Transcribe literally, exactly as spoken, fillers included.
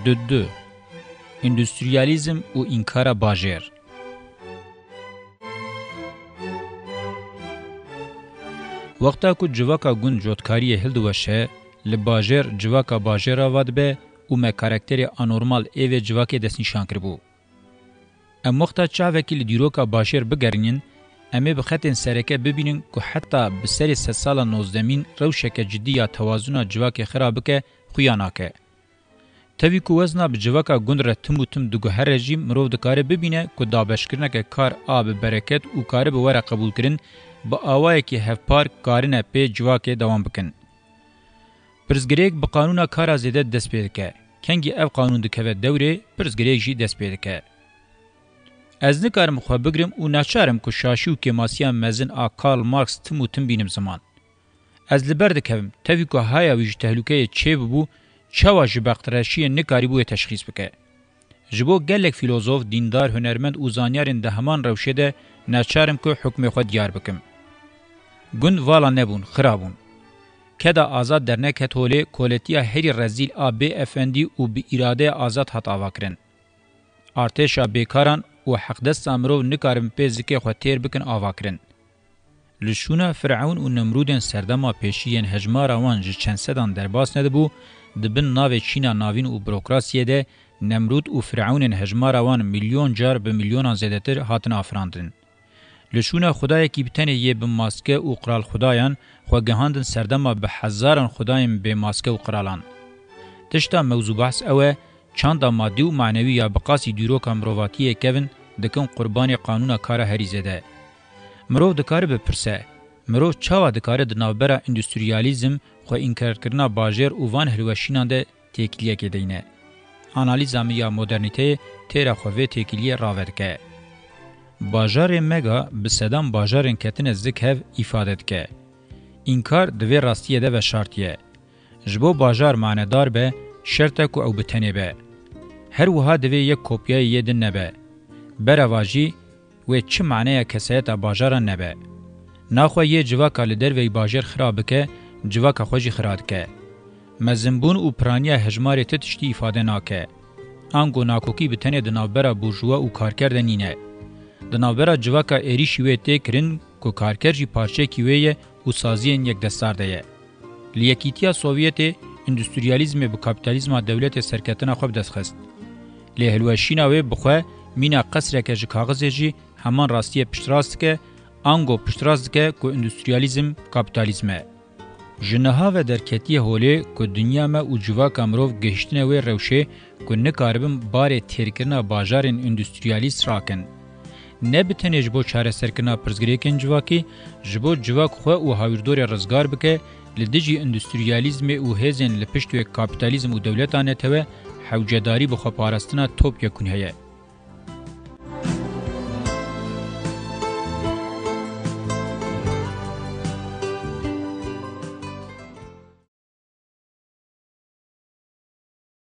Du du. Endustriyalîzm û înkara bajêr. Wexta ku civaka gund cotkariyê hildiweşe, li bajêr civaka bajêr ava dibe û me karakterê anormal ê vê civakê destnîşan kiribû. Em wexta çavekî li dîroka bajêr bigerînin, em ê bi xetên sereke bibînin ku heta bi serê sedsala nozdemîn rewşeke cidî ya tewazûna civakê xira bike, xuya nake. Tevî ku wezna bi civaka gund re tim û tim diguhere jî mirov dikare bibîne ku dabeşkirineke kar a bi bereket û karibe were qebûlkirin, bi awayekî hevpar karine pê civakê dewam bikin. Pirsgirêk bi qanûna kara zêde dest pê dike. Kengî ev qanûn dikeve dewrê, pirsgirêk jî dest pê dike. Ez nikarim xwe bigrim û naçar im ku şaşî û kêmasiya mezin a Karl Marx tim û tim bînim ziman. Ez li ber dikevim, tevî ku haya wî ji tehlûkeyê çêbibû, çawa ji bextreşiyê nikarîbû wê teşxîs bike. Ji bo gelek fîlozof, dîndar, hunermend û zanyarên di heman rewşê de naçar im ku hukmê xwe diyar bikim. Gund vala nebûn, xira bûn. Keda azad derneket holê, koletiya herî rezîl a bê efendî û bi îradeya azad hat avakirin. Artêşa bêkaran û heqdesta mirov nikaribin pê zikê xwe têr bikin avakirin. Li şûna Firewn û Nemrûdên serdema pêşî yên hejmara wan ji çend sedan derbas nedibû, di bin navê Çîna Navîn û burokrasiyê de Nemrûd û Firewnên hejmara wan milyon car bi milyonan zêdetir hatin afirandin. Li şûna xwedayekî bi tenê yê bi maske û qral xwedayan xwe gihandin serdema bi hezaran xwedayên bê maske û qralan. Tişta mewzû behs ew e, çanda madî û manewî ya bi qasî dîroka mirovatiyê kevin dikin qurbanê qanûna kara herî zêde. Mirov dikare bipirse, mirov çawa dikare di navbera endustriyalîzm, xwe înkarkirina bajêr û van hilweşînan de têkiliyekê deyne? Analîza min ya modernîteyê têra xwe vê têkiliyê rave dike. Bajarê mega bi sedan bajarên ketine zik hev îfade dike. Înkar di vê rastiyê de veşartiye. Ji bo bajar manedar be, şert e ku ew bi tenê be. Her wiha divê yek kopyayê yê din nebe. Berevajî, wê çi maneya kesayeta bajara nebe. Naxwe yê civaka li derveyî bajêr xira bike, civaka xwe jî xira dike. Mezinbûn û piraniya hejmarê ti tiştî îfade nake. Ango nakokî bi tenê di navbera burjuwa û karker de nîne. Di navbera civaka êrîşî wê tê kirin ku karker jî parçeyekî wê ye û saziyên yekdestar de ye. Li Yekîtiya Sovyetê, endustriyalîzmê bi kapîtalîzma dewletê serketina xwe bi dest xist. Lê hilweşîna wê bi xwe mîna qesreke ji kaxizê jî heman rastiyê piştrast dike, ango piştrast dike ku endustriyalîzm kapîtalîzm e. Ji niha ve derketiye holê ku dinya me û civaka mirov gihiştine wê rewşê ku nikaribin barê têrkirina bajarên endustriyalîst rakin. Ne bi tenê ji bo çareserkirina pirsgirêkên civakî, ji bo civak xwe û hawîrdorê rizgar bike, li dijî endustriyalîzmê û hêzên li pişt wê kapîtalîzm û dewleta netewe hewcedarî bi xweparastina top yekûn heye.